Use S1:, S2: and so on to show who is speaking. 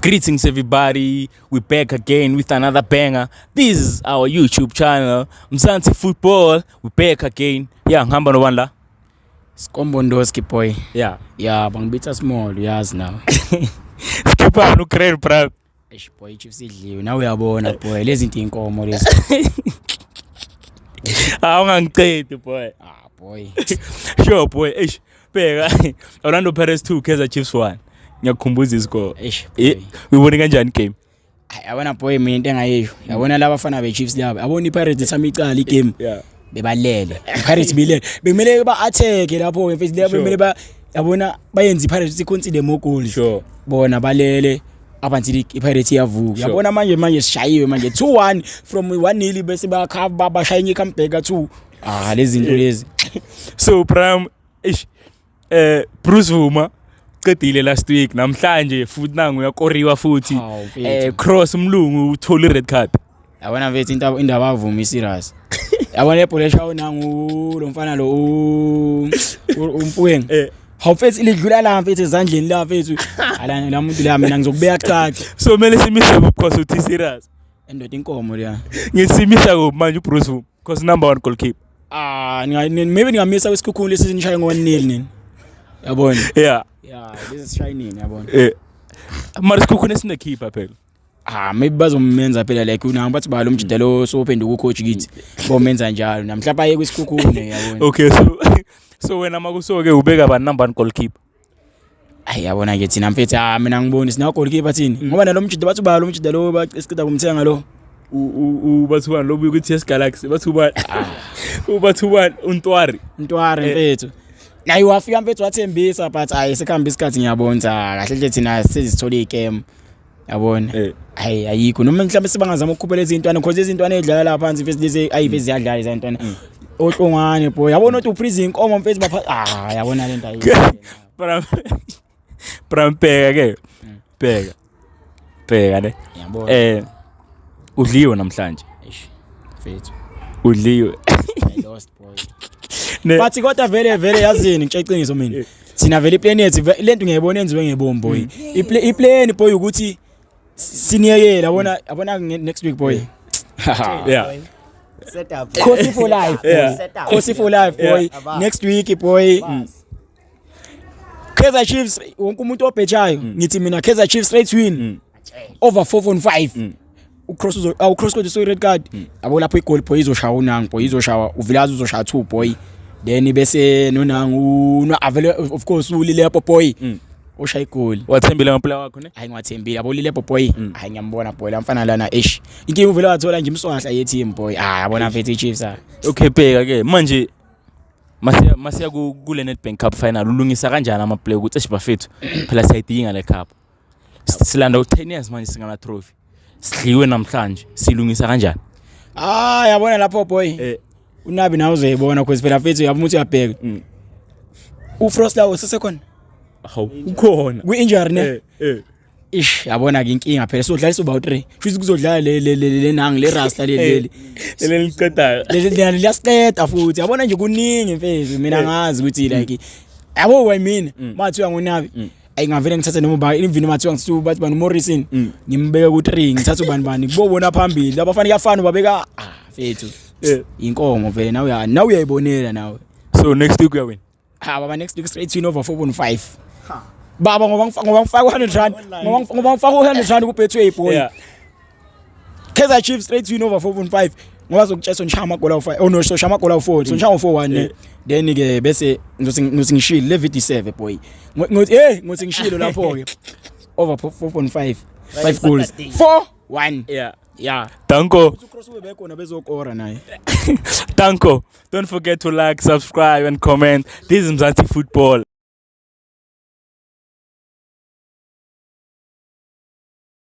S1: Greetings, everybody. We back again with another banger. This is our YouTube channel, Mzansi Football. We back again. Yeah, ngihamba nobani la?
S2: Skombondoski, boy. Yeah, bangibitha small, uyazi nawe.
S1: Skipani uCrane, bro.
S2: Eish boy, Chiefs idliwe. Nawe uyabona boy, lezi zinto inkomo lezi.
S1: Ah, ungangicedi, boy.
S2: Ah boy.
S1: Sure, boy. Eish, bheka. Orlando Pirates 2, Kaizer Chiefs 1. Ngiyakukhumbuza iscore.
S2: Eish boy.
S1: Uyibone kanjani game?
S2: Hayi, yabona boy, mina into engayisho. Yabona laba bafana be-Chiefs laba. Yabona iPirates sami icala igame. Bebalele. IPirates bilele. Bekumele ba attack lapho mfethu, labo bekumele ba yabona bayenze iPirates iconcede more goals. Bona balele up until iPirates iyavuka. Yabona manje sishayiwe manje 2-1 from 1-0 bese bakhava bashaya enye comeback 2. Ah, lezi zinto lezi.
S1: So Prime, eish, Bruce Bvuma qedile last week, namhlanje futhi nangu uyakoriwa futhi.
S2: Hawu, mfethu.
S1: Cross umlungu uthola i-red card.
S2: Yabona mfethu, into indaba avuma iserious. Yabona ibhola eshawo nangu lo mfana lo uMofokeng. Hawu mfethu, lidlula la mfethu ezandleni la mfethu. Ala la muntu la, mina ngizokubeka caca.
S1: So kumele simise because uthi serious.
S2: Endoda inkomo leya.
S1: Ngisimisa kuphi manje uBruce Bvuma? Because number 1 goalkeeper.
S2: Ah, maybe ningamisa kwiSekhukhune lesi nishaye ngo 1-0 nini. Yabona?
S1: Yeah.
S2: Yeah, lesi sishaye nini, yabona?
S1: Mara Sekhukhune sinekeeper phela.
S2: Ah, maybe bazomenza phela, like unanga bathi ba lo mjida lo sophenduka ucoach kithi. Bomenza njalo. Namhlanje aye kwiSekhukhune, yabona.
S1: Okay, so wena makusoke ubeka ba number 1 goalkeeper?
S2: Ayi, yabona ke thina mfethu, ah, mina ngiboni sina goalkeeper thini. Ngoba nalo mjida bathi ba lo mjida lo esiqeda kumthenga lo.
S1: U bathuba lo buye ku-TS Galaxy, bathuba ubathuba uNtwari.
S2: Ntwari mfethu. Naye wafika mfethu wathembisa, but ayi, sekuhamba isikhathi ngiyabona ukuthi, ah, kahle nje thina sezithola igame. Yabona? Hayi, ayikho noma mhlawumbe sibangazama ukukhuphela izintwana because izintwana ezidlala la phansi mfethu lezi ayive ziyadlala izintwana. Ohlongwane boy. Yabona ukuthi uPreeze inkomo mfethu bapha, ah, yabona lento ayikho.
S1: Bra, bheka ke. Bheka. Bheka ne.
S2: Yabona.
S1: Udliwe namhlanje.
S2: Eish, mfethu.
S1: Udliwe.
S2: I lost, boy.
S1: Ne.
S2: But kodwa vele vele yazini, ngitshe iqiniso mina. Thina vele iplan yethu lento ngiyayibona yenziwe ngebomu, boy. Iplan, boy, ukuthi siniyekele, yabona yabona next week, boy.
S3: Set up.
S2: Khosi for life, boy.
S3: Set up.
S2: Khosi for life, boy. Next week, boy. Kaizer Chiefs, wonke umuntu obhejayo ngithi mina Kaizer Chiefs straight win over 4.5. Ucross uzo awu cross kodwa so red card, yabo, lapho igoli, boy, izoshaya unangu, boy, izoshaya uVilazi, uzoshaya 2, boy, then bese nonangu no avele, of course, uLilepo, boy, oshaya igoli.
S1: Wathembile ngempela wakho ne?
S2: Hayi, ngiwathembile, yabo, Lilepo, boy, hayi, ngiyambona, boy, la mfana lana, eish, inkinga uvele wathola nje imswahla ye team, boy. Ah, yabona mfethu, iChiefs, ah.
S1: Okay, bheka ke manje masiya kule Nedbank Cup final, ulungisa kanjani ama play ukuthi eish bafethu, phela siyayidinga le cup. Silanda u10 years manje singana trophy. Sidliwe namhlanje, silungisa kanjani?
S2: Ah, yabona lapho, boy, unabi nawe uzoyibona cause phela mfethu, yabo, umuntu uyabheka uFrost lawo sesekhona.
S1: Hawu, ukhona.
S2: Kwi-injury ne?
S1: Eh.
S2: Ish, yabona ke inkinga phela sodlalisa uba u3 shuthi kuzodlala le nangi le rasta le leli.
S1: Leli liqedayo.
S2: Leli liyasiqeda futhi, yabona nje kuningi mfethu, mina ngazi ukuthi like, yabo, why mina mathiwa ngunabi ayingavele ngithathe noma ba even mathiwa ngithiwa bathi bani Morrison, ngimbeke ku3, ngithathe ubani bani kubobona phambili labafana, kuyafana babeka, ah mfethu, inkomo vele, nawe nawe uyayibonela nawe.
S1: So next week uyawin.
S2: Ha baba, next week straight win over 4.5 baba, ngoba ngifaka u100 rand, ngoba ngifaka u100 rand ku Betway, boy. Kaizer Chiefs straight win over 4.5 ngoba zokutshela nishaya amagoli awu5, oh no, so shaya amagoli awu4, so nishaya ngo4-1 ne, then ke bese ngizothi ngishilo le video 7, boy, ngothi hey, ngothi ngishilo lapho ke over 4.5, 5 goals, 4-1. Yeah.
S1: Danko.
S2: Ucross ube bekhona bezokora naye.
S1: Danko. Don't forget to like, subscribe and comment. This is Mzansi Football.